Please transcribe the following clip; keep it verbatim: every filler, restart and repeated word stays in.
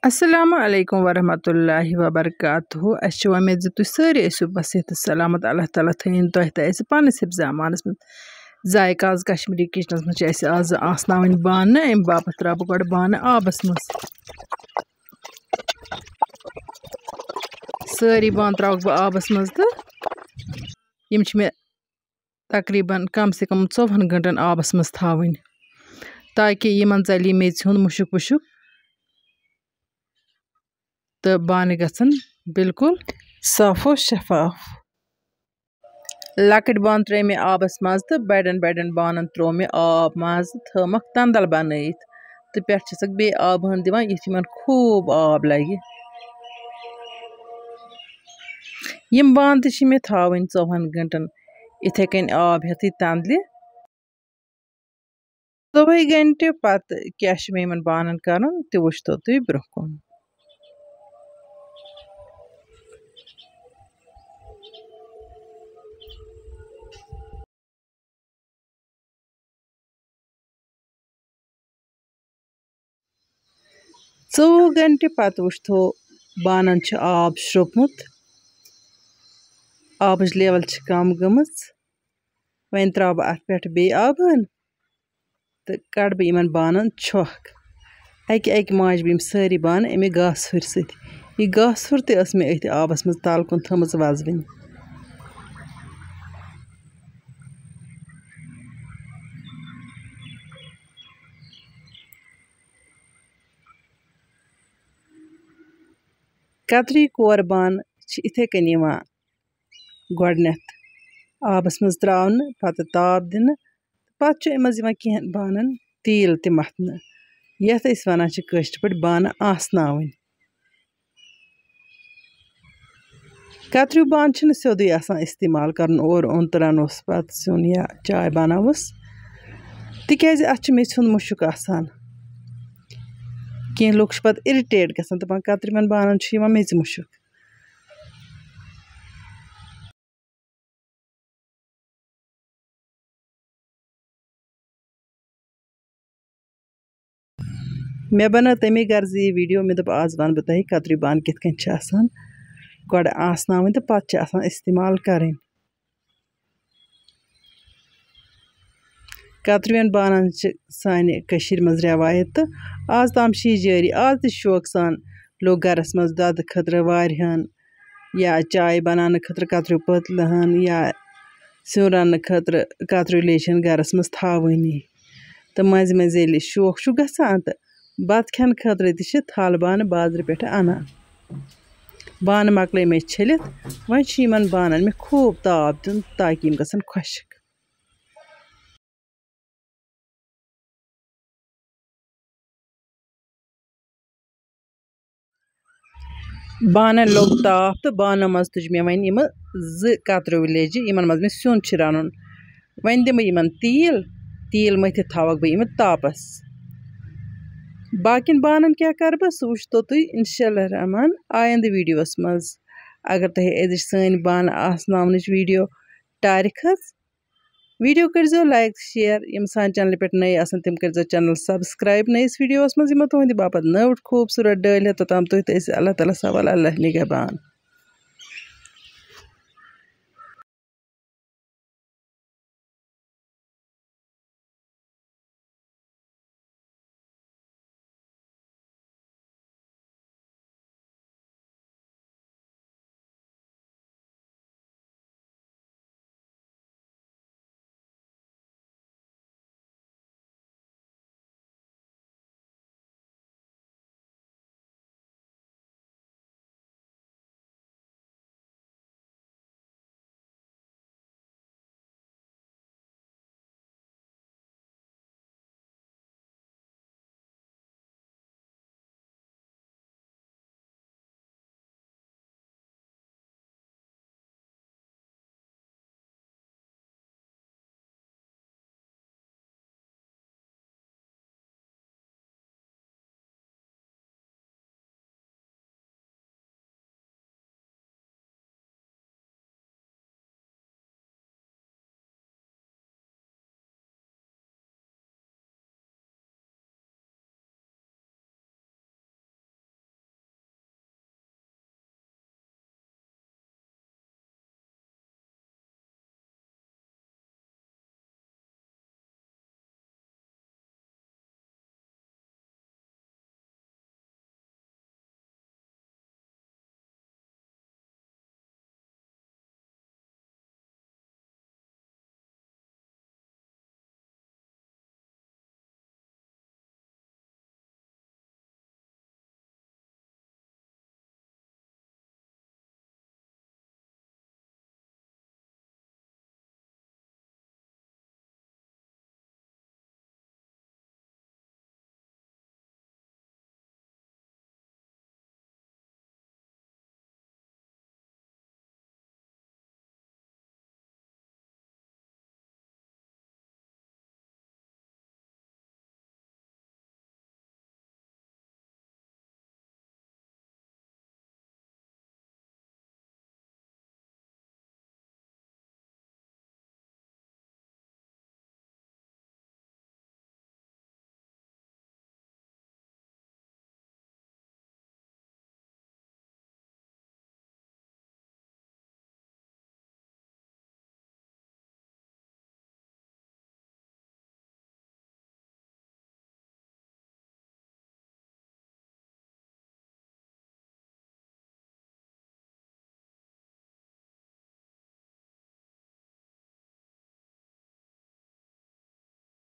السلام علیکم ورحمۃ اللہ وبرکاتہ۔ اَسہِ چھِ وۄمید زِ تُہۍ سٲری ٲسِو بصحت تہٕ سلامت۔ اللہ تعالیٰ تھٲیِن تۄہہِ تہٕ اَسہِ پنٛنِس حفظ امانَس منٛز۔ ذایقہ آز کشمیٖری کِچنَس منٛز چھِ اَسہِ آز آسناوٕنۍ بانہٕ، اَمہِ باپَتھ ترٛاوٕ بہٕ گۄڈٕ بانہٕ آبَس منٛز۔ سٲری بانہٕ ترٛاوَکھ بہٕ آبَس منٛز تہٕ یِم چھِ مےٚ تقریٖباً کم سے کم ژوٚوُہَن گٲنٛٹَن آبَس منٛز تھاوٕنۍ، تاکہِ یِمَن ژَلہِ یہِ میٚژِ ہُنٛد مُشُک وُشُک تہٕ بانہٕ گژھن بالکل صاف و شفاف۔ لۄکٕٹۍ بانہٕ ترٛٲے مےٚ آبَس منٛز تہٕ بَڑٮ۪ن بَڑٮ۪ن بانَن ترٛوو مےٚ آب منٛز تہٕ تھٲومَکھ تَندَل بَنٲیِتھ تہٕ پٮ۪ٹھٕ چھَسَکھ بیٚیہِ آبہٕ ہَن دِوان، یُتھ یِمَن خوٗب آب لَگہِ۔ یِم بانہٕ تہِ چھِ مےٚ تھاوٕنۍ ژوٚوُہَن گٲنٛٹَن یِتھَے کٔنۍ آب ہٮ۪تھٕے تَندلہِ۔ ژوٚوُہَے گھنٹہِ پتہٕ کیٛاہ چھُ مےٚ یِمن بانن کرُن، تہِ وٕچھتو تُہۍ برٛونٛہہ کُن۔ ژوٚوُہ گھنٹہِ پتہٕ وٕچھتو بانن چھُ آب شرٛوپمُت، آبٕچ لیول چھِ کم گٔمٕژ۔ وۄنۍ ترٛاوٕ بہٕ اَتھ پٮ۪ٹھ بیٚیہِ آبہٕ ہن تہٕ کَڑٕ بہٕ یِمَن بانَن چھۄکھ۔ اَکہِ اَکہِ ماجہِ بہٕ یِم سٲری بانہٕ اَمہِ گاسہٕ ہُرِ سۭتۍ۔ یہِ گاسہٕ ہُر تہِ ٲس مےٚ أتھۍ آبَس منٛز تَل کُن تھٲومٕژ وَزوٕنۍ۔ کتری کور بانہٕ چھِ یِتھَے کٔنۍ یِوان گۄڈٕنٮ۪تھ آبَس منٛز ترٛاونہٕ، پَتہٕ تاپھ دِنہٕ، پَتہٕ چھُ اَمہِ منٛز یِوان کینٛہَن بانَن تیٖل تہِ مَتھنہٕ، یَتھ أسۍ وَنان چھِ کٲشِرۍ پٲٹھۍ بانہٕ آسناوٕنۍ۔ کَتریو بانہٕ چھِنہٕ سیوٚدُے آسان استعمال کَرُن، اورٕ اوٚن تہٕ رَنوس پَتہٕ سیُن یا چاے بَناوُس، تِکیٛازِ اَتھ چھُ میٚژِ ہُنٛد مُشُک آسان۔ کینٛہہ لُکھ چھِ پَتہٕ irritate گژھان، دَپان، "کَترِمٮ۪ن بانَن چھُ یِوان میٚژِ مُشُک۔" مےٚ بنٲو تَمے غرضہٕ یہِ video۔ مےٚ دوٚپ، آز وَنہٕ بہٕ تۄہہِ کَتریو بانہٕ کِتھ کٔنۍ چھِ آسان گۄڈٕ آسناوٕنۍ تہٕ پَتہٕ چھِ آسان استعمال کَرٕنۍ۔ کتریوٗہن بانن چھِ سانہِ کٔشیٖرِ منٛز رٮ۪وایت، تہٕ آز تام چھِ یہِ جٲری۔ آز تہِ چھِ شوقہٕ سان لوٗکھ گرس منٛز دۄدٕ خٲطرٕ واریاہن یا چاے بناونہٕ خٲطرٕ کتریو پٔتلہٕ ہن یا سیُن رننہٕ خٲطرٕ کتریو لیٚجہِ ہن گرس منٛز تھاوٲنی۔ تہٕ منٛزٕ منٛزٕ ییٚلہِ شوق چھُ گژھان، تہٕ بتہٕ کھٮ۪نہٕ خٲطرٕ تہِ چھِ تھل بانہٕ بازرٕ پٮ۪ٹھٕ انان۔ بانہٕ مۄکلٲے مےٚ چھٔلِتھ، وۄنۍ چھُ یِمن بانن مےٚ خوٗب تاپھ دیُن، تاکہِ یِم گژھن خۄشٕک۔ بانن لوٚگ تاپھ تہٕ بانو منٛز تُج مےٚ وۄنۍ یِمہٕ زٕ کتریو لیٚجہِ، یِمن منٛز مےٚ سیُن چھُ رَنُن۔ وۄنۍ دِمہٕ بہٕ یِمن تیٖل، تیٖل مٔتھِتھ تھاوَکھ بہٕ یِمہٕ تاپس۔ باقین بانن کیٛاہ کرٕ بہٕ، سُہ وٕچھتو تُہۍ انشاء اللہ الرحمن آیندٕ videoس منٛز۔ اگر تۄہہِ أزِچ سٲنۍ بانہٕ آسناونٕچ video ٹارِ کھٔژ، video کٔرۍزیو like، share۔ یِم سانہِ channelہِ پٮ۪ٹھ نٔے آسن، تِم کٔرۍزیو channel subscribe۔ نٔیِس videoس منٛز یِمو تُہنٛدِ باپتھ نٔو خوٗبصوٗرت ڈٲلۍ ہٮ۪تھ، توٚتام تُہۍ تہٕ أسۍ اللہ تعالیٰ ہَس حوالہٕ، اللہ نِگہبان۔